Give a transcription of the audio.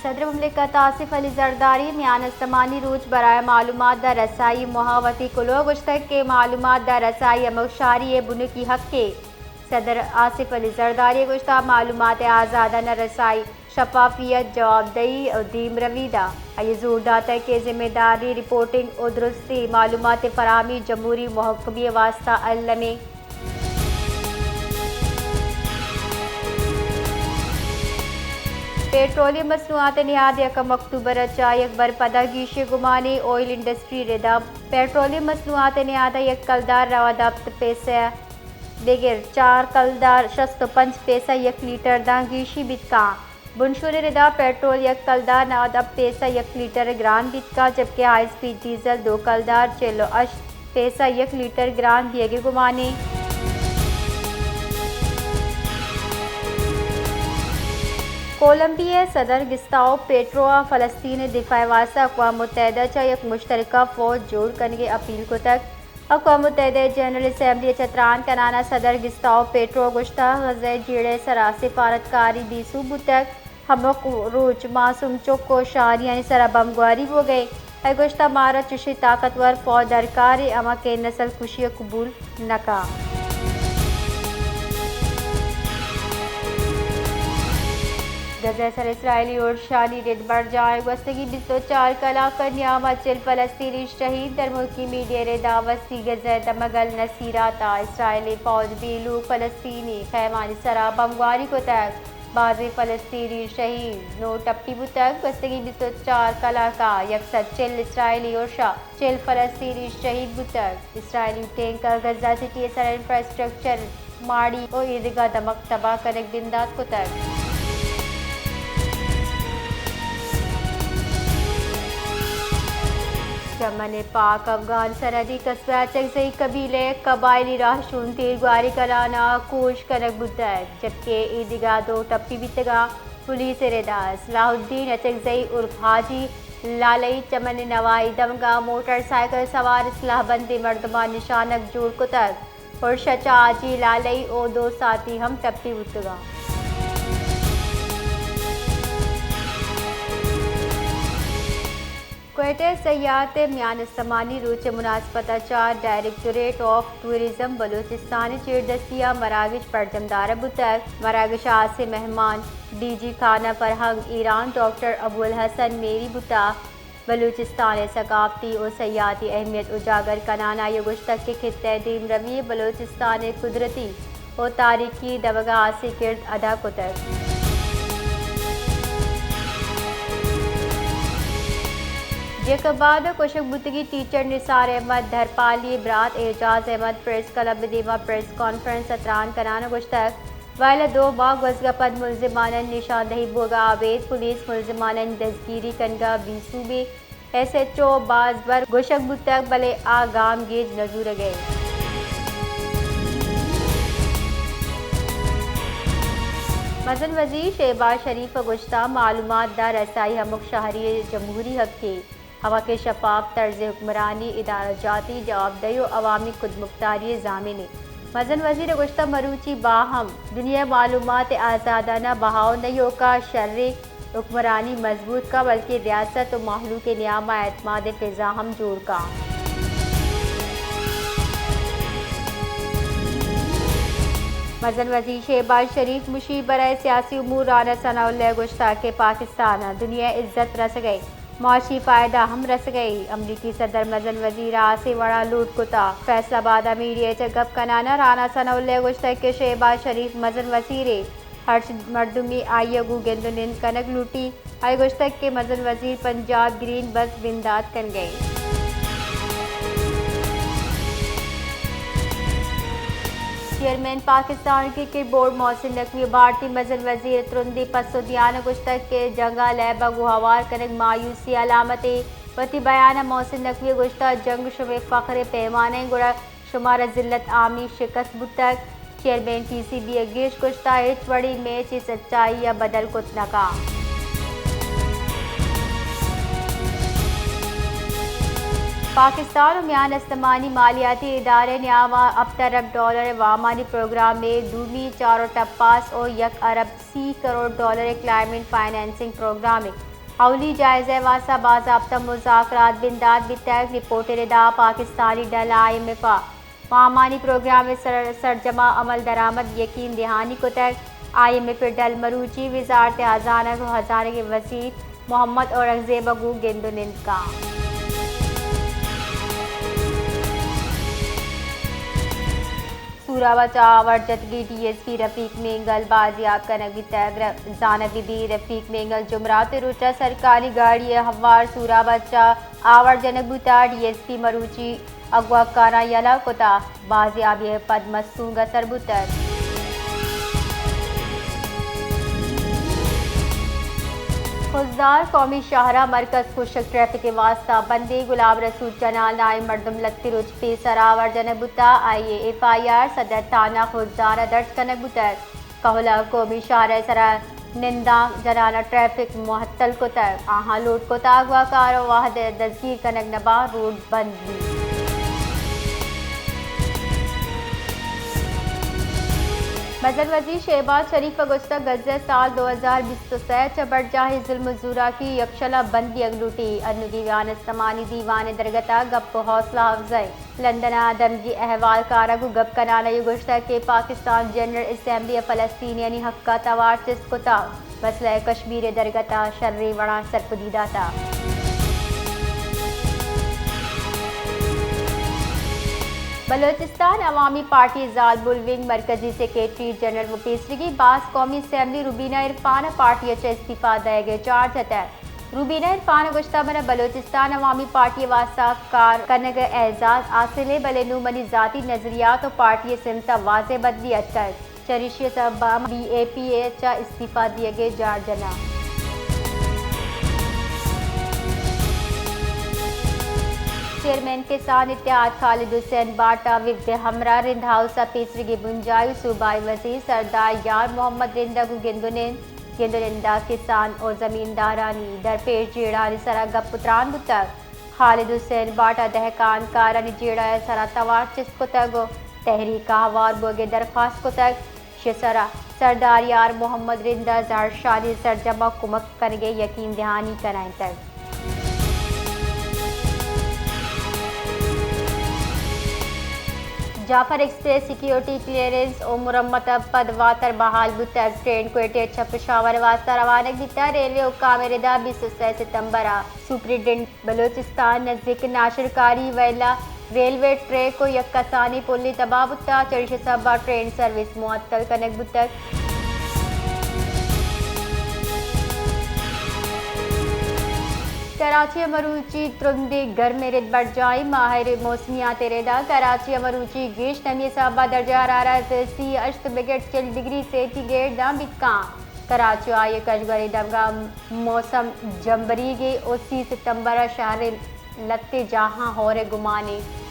صدر مملکت آصف علی زرداری میان استمانی روچ برای معلومات در رسائی مہا وتی کلوہ گوشتگ کہ معلومات در رسائی ہمک شہری ء بنکی حقے۔ صدر آصف علی زرداری ء گوشتگ معلومات آزادانہ رسائی، شفافیت، جوابدہی و دیم روی دا۔ آئی ء زور داتگ کہ ذمہ داری، رپورٹنگ و درستی معلومات فراہمی جمہوری محکمی ء واستہ المی۔ پیٹرولیم مصنوعات نہاد یکم اکتوبر ء چہ یک بر پدا گیشی گمانی آئل انڈسٹری ردا پیٹرولیم مصنوعات نہاد ء یک کلدار نود ہپت پیسہ بگر چار کلدار شست و پنچ پیسہ یک لیٹر داں گیشی بیت کاں۔ بنشون ردا پیٹرول یک کلدار نود ہپت پیسہ یک لیٹر گران بیت کاں، جبکہ ہائی اسپیڈ ڈیزل دو کلدار چل و ہشت پیسہ یک لیٹر گران بیگی گمانی۔ کولمبیا صدر گستاو پیٹرو ء فلسطین ء دفاع ء واستہ اقوام متحدہ ء چہ یک مشترکہ فوج جوڑ کنگ ء اپیل کتگ۔ اقوام متحدہ ء جنرل اسمبلی ء چہ تران کنان ء صدر گستاو پیٹرو ء گوشتگ، غزہ ء جیڑہ ء سرا سفارتکاری بے سوب بوتگ، ہمک روچ معصوم چک ء شہریانی سرا بمبگواری بوگ ء ء گوشتگ، مارا چشیں طاقتور فوج درکار ء ہما کہ نسل کشی ء قبول نہ کن۔ غزہ ء سر اسرائیلی ارشانی رد برجاہ ء گوستگیں بیست و چار کلاک ء نیام ء چل فلسطینی شہید۔ درملکی میڈیا ء ردا وستی غزہ ء دمگ النصیرہ ء تھا اسرائیلی فوج بے لوگ فلسطینی خیمانی سرا بمبگواری کتگ۔ بازیں فلسطینی شہید نوں ٹپی بوتگ۔ گوستگیں بیست و چار کلاک ء یک سد چل اسرائیلی ارش ء چل فلسطینی شہید بوتگ۔ اسرائیلی ٹینک ء غزہ سٹی ء سر انفراسٹرکچر، ماڑی ء ایدگہ دمگ تباہ کنگ بندات کتگ۔ چمن ء پاک افغان سرحدی قصبہ اچکزئی قبیلہ ء قبائلی راہشون تیرگواری کنان ء کوش کنگ بوتگ، جبکہ ایدگہ دو ٹپی بیتگاں۔ پولیس ء ردا صلاح الدین اچکزئی عرف حاجی لالئی چمن ء نوائی دمگا موٹر سائیکل سوار سلاہ بندیں مردماں نشانگ جوڑ کتگ۔ ارش ء چہ حاجی لالئی او دو ساتھی ہم ٹپی بوتگاں۔ کوئٹہ ء سیاحت ء میان استمانی روچ ء مناسبت ء چہ ڈائریکٹوریٹ آف ٹورازم بلوچستان ء چیردستی ء مراگش برجم دارگ بوتگ۔ مراگش ء ہاسیں مہمان ڈی جی خانہ فرہنگ ایران ڈاکٹر ابوالحسن میری بوتگ۔ بلوچستان ء ثقافتی و سیاحتی اہمیت اجاگر کنان آئی ء گوشتگ کہ خطہ ء دیمروی ء بلوچستان ء قدرتی و تاریخی دمگ ء ہاسیں کرد ادا کتگ۔ جیکب آباد ء کشگ بوتگیں ٹیچر نثار احمد دھرپالی ء برات اعجاز احمد پریس کلب ء دیما پریس کانفرنس ء تران کنان ء گوشتگ، ویل ء دو ماہ گوزگ ء پد ملزمانانی نشاندہی بوگ ء ابید پولیس ملزمانانی دزگیری کنگ ء بے سوبی۔ ایس ایچ او باز بر گوشگ بوتگ، بلے آ گامگیج نہ زورگ ء انت۔ مزن وزیر شہباز شریف ء گوشتگ، معلومات دہ رسائی ہمک شہری ء جمہوری حقے، ہما کہ شفاف طرز حکمرانی، ادارہ جاتی جوابدہی و عوامی خودمختاری ء ضامن انت۔ مزن وزیر ء گوشتگ، مروچی باہم دنیا ء معلومات ء آزادانہ بہا و نہ ایوکا شریں حکمرانی مضبوط کا، بلکہ ریاست و مہلوک ء نیاما اعتماد ء فضا ہم جوڑ کا۔ مزن وزیر شہباز شریف مشیر برائے سیاسی امور رانا ثناء اللہ ء گوشتگ کہ پاکستان ء دنیا ء عزت رسگ ء معاشی فائدہ ہم رسگ ء۔ امریکی صدر مزن وزیر ء ہاسیں وڑا لوٹ کتا۔ فیصل آباد ء میڈیا ء چہ گپ کنان ء رانا ثناء اللہ ء گوشتگ کہ شہباز شریف مزن وزیرے، ہرچ مردمے آئی ء گوں گند ء نند کنگ لوٹی۔ آئی ء گوشتگ کہ مزن وزیر پنجاب گرین بس بندات کنگ ء انت۔ چیئرمین پاکستان کرکٹ بورڈ محسن نقوی ء بھارتی مزن وزیر ء ترندیں پسو دیان ء گوشتگ کہ جنگ ء لیب ء گوں ہوار کنگ مایوسی ء علامتے۔ وتی بیان ء محسن نقوی ء گوشتگ، جنگ شمئے فخر ء پیمانہ انت، گڑا شمارا ذلت عامی شکست بوتگ۔ چیئرمین پی سی بی ء گیش گوشتگ، ہچ وڑیں میچے سچائی ء بدل کت نہ کنت۔ پاکستان و میان استمانی مالیاتی ادارہ نیاما ہپت ارب ڈالر وامانی پروگرام ء دومی چار و ٹپاس و یک ارب سی کروڑ ڈالر ء کلائمیٹ فنانسنگ پروگرام ء اولی جائزہ ءِ واستہ بازیافتہ مذاکرات بندات بیتگ۔ رپورٹ ءِ ردا پاکستانی ڈل آئی ایم ایف ءِ ماہمانی پروگرام ءِ سر-، سرجم ءَ عمل درآمد یقین دہانی کتگ۔ آئی ایم ایف ءِ ڈل مروچی وزارت ہزانگ ءُ ہزانگ ءِ وزیر محمد اورنگزیب ءَ گوں گند ءُ نند کنت۔ سوراب ءَ چہ آوار جتگیں ڈی ایس پی رفیق مینگل بازیاب کنگ بیتگ۔ ر-، زانگ بہ بیت رفیق مینگل جمعرات ءِ روچ ءَ سرکاری گاڑی ءِ ہوار سوراب ءَ چہ آوار جنگ بوتگ۔ ڈی ایس پی مروچی اگواکاراں یلہ کتگ۔ بازیابی ءَ پد مستونگ ءَ سر بوتگ۔ خضدار قومی شاہراہ مرکز کشک ٹریفک ءِ واستہ بندیں۔ گلاب رسول چنال نائیں مردم لھتے روچ پیسر آوار جنگ بوتگ۔ آئی ءِ ایف آئی آر صدر تھانہ خضدار ءَ درج کنگ بوتگ۔ کہول ءَ قومی شاہراہ ءِ سرا نندانک جنان ءَ ٹریفک معطل کتگ۔ آہاں لوٹ کتگ اگواکار ءَ وھد ءَ دزگیر کنگ نہ باں، روڈ بند بیت۔ مزن وزیر شہباز شریف ءَ گوشتگ، گزہ سال دو ہزار بیست ءُ سئے ءَ چہ برجاہیں ظلم ءُ زوراکی یکشل ءَ بند دیگ لوٹیت۔ انوگیں بیان استمانی دیوان ءِ درگت ءَ گپ ءُ حوصلہ افزائی۔ لندن ءَ دمگی اھوالکار ءَ گوں گپ کنان ءَ اے گوشتگ کہ پاکستان جنرل اسمبلی ءَ فلسطینیانی حق ءَ توار چست کتگ، مسئلہ کشمیر ءِ درگت ءَ شریں وڑاں سرپدی داتگ۔ بلوچستان عوامی پارٹی زالبول ونگ مرکزی سیکرٹری جنرل ءُ پیسریگیں باز قومی اسمبلی روبینہ عرفان ءَ پارٹی ءَ چہ استعفی دئیگ ءِ جار جتگ۔ روبینہ عرفان ءَ گوشتگ، من ءَ بلوچستان عوامی پارٹی ءِ واستہ کار کنگ ءِ اعزاز حاصل اِنت، بلے نوں منی ذاتی نظریات ءُ پارٹی ءِ سمت ءَ واضح بدلی اتکگ، چریشی ءِ سبب ءَ بی اے پی ءَ چہ استعفی دیگ ءِ جار جناں۔ چیئرمین کسان اتحاد خالد حسین باٹ ءَ وفد ءِ ہمراہ رند ہاؤس ءَ پیسریگیں بنجاہی ءُ صوبائی وزیر سردار یار محمد رند ءَ گوں گند ءُ نند گند ءُ نند ءَ کسان ءُ زمیندارانی درپیش جیڑھانی سرا گپ ءُ تران بوتگ۔ خالد حسین باٹ ءَ دہکان کارانی جیڑہ ءِ سرا توار چست کتگ ءُ تحریک ءَ ہوار بوگ ءِ درخواست کتگ۔ ایشی ءِ سرا سردار یار محمد رند ءَ زھرشانی سرجم ءَ کمک کنگ ءِ یکین دہانی کنائینتگ۔ جعفر ایکسپریس سیکیورٹی کلیئرنس ءُ مرمت ءَ پد واتر بحال بوتگ۔ ٹرین کوئٹہ ءَ چہ پشاور ءِ واستہ روانگ بیتگ۔ ریلوے حکام ءِ ردا بیست ءُ سئے ستمبر ءَ سپرنٹنڈنٹ بلوچستان نزیک ناشرکاری ویلا ریلوے ٹریک ءُ یک کسانیں پلے تباہ بوتگ، چریشی ءِ سبب ءَ ٹرین سروس معطل کنگ بوتگ۔ کراچی ءَ مروچی ترندیں گرمیں رد برجاہ اِنت۔ ماہر موسمیات ءِ ردا کراچی ءَ مروچی گیش نمی ءِ سبب ءَ درجہ حرارت سی ءُ ہشت بگیٹ چل ڈگری سینٹی گریڈ داں بیت کنت۔ کراچی ءُ آئی ءِ کشگوریں دمگاں موسم جمبریگی اِنت ءُ سی ستمبر ءَ شہر ءِ لھتے جاہاں ہور ءِ گمان اِنت۔